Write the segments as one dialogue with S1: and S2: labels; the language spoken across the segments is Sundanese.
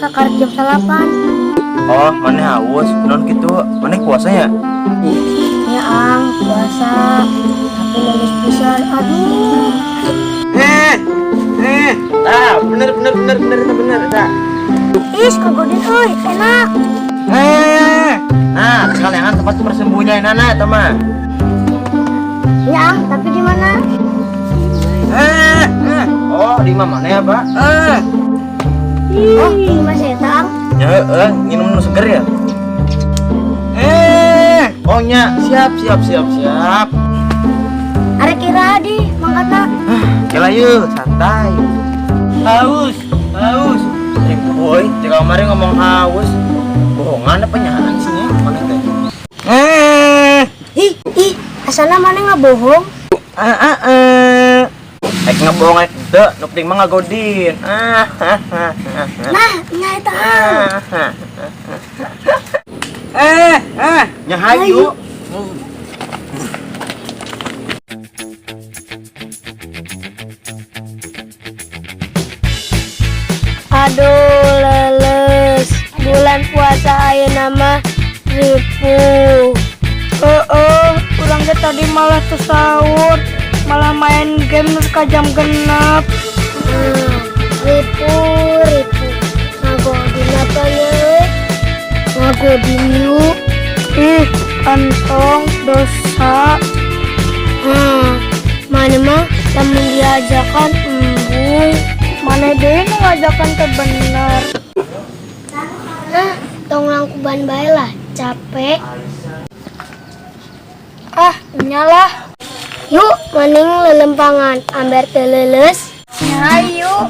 S1: kakarek jam 9.
S2: Oh, maneh haus, kunaon kitu? Maneh puasa ya?
S1: Ya Ang, puasa. Tapi lulus pisan. Aduh.
S2: Eh, eh. Ah, bener bener bener bener itu bener eta.
S1: Ih, kagodin euy, enak.
S2: Eh. Nah, sekalian tempat bersembunyi nana eta mah.
S1: Ya Ang, tapi di mana?
S2: Eh, eh. Oh, di mana ya, Pak? Eh.
S1: Oh, di mana saya Ang?
S2: Ya, heeh, nginum nu seger ya. Eh, oh nya, siap siap siap siap.
S1: Arek kira di mangkatna.
S2: Kela yuk, santai. Haus, haus. Eh, boy, di kamar ngomong haus. Bohongan apa nyahan sih ya? Mana teh? Eh,
S1: Ih, ih, asana mana nggak bohong?
S2: ah, ah, ah. Ek ngebohong ek dek, nu penting mah ngagodin. Ah, ah, ah, ah,
S1: Nah, nya eta Ang.
S2: ah. Eh, eh, nya hayu.
S1: Aduh, leles. Bulan puasa ayeuna mah ripuh.
S3: Heeh, urang ge tadi malah teu sahur, malah main game ka jam 6.
S1: Ripuh, ripuh. Ngagodin apa nya euy? Ngagodin yuk.
S3: Ih, kantong dosa.
S1: Mana mah lamun diajakan embung.
S3: Mana deui nu ngajakan teu bener.
S1: Nah, tong langkuban bae lah, capek.
S3: Ah, nyalah.
S1: Yuk, mending lelempangan amber teu leuleus.
S3: Hayu.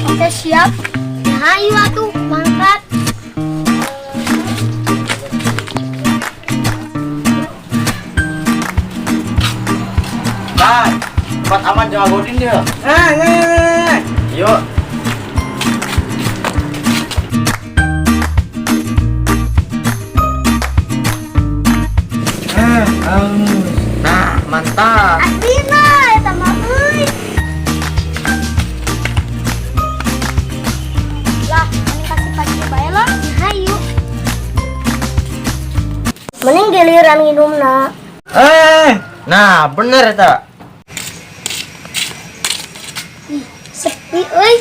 S3: Oke, siap.
S1: Hayu atuh, mangkat.
S2: Nah, tempat aman jangan godin dia. Eh, eh, eh. Yuk. Eh, nah, mantap.
S1: Aslina eta mah euy.
S3: Lah, mending kasih paci bae lah.
S1: Hayu. Mending giliran minumna.
S2: Eh, nah bener eta.
S1: Sepi euy.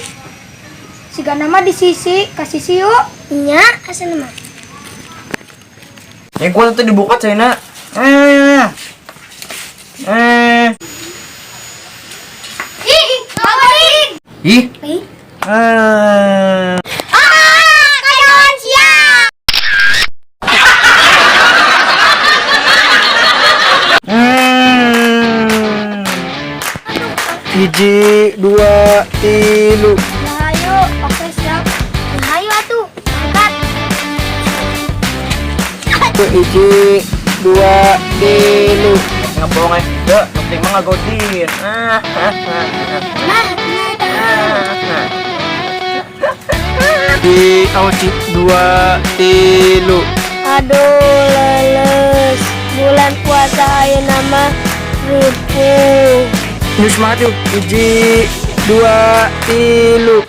S3: Siga nama di sisi, kasih sisi yuk.
S1: Nya asana mah.
S2: Yang kuat itu dibuka China. Eh. Eh.
S1: Ih, ngagodin.
S2: Ih.
S1: Ih.
S2: Eh.
S1: Ah, kayawan sia.
S2: Hiji, dua, tilu.
S3: Hayu, oke siap.
S1: Hayu atuh, mangkat.
S2: Hiji, dua, tilu. Ngebohong eh, dek, nu penting mah ngagodin. Ah, ah, ah, ah.
S1: Nah, nya eta.
S2: Di awas dua, tilu.
S1: Aduh, leles. Bulan puasa ayeuna mah ripuh.
S2: Yuk semangat yuk. Hiji, dua, tilu.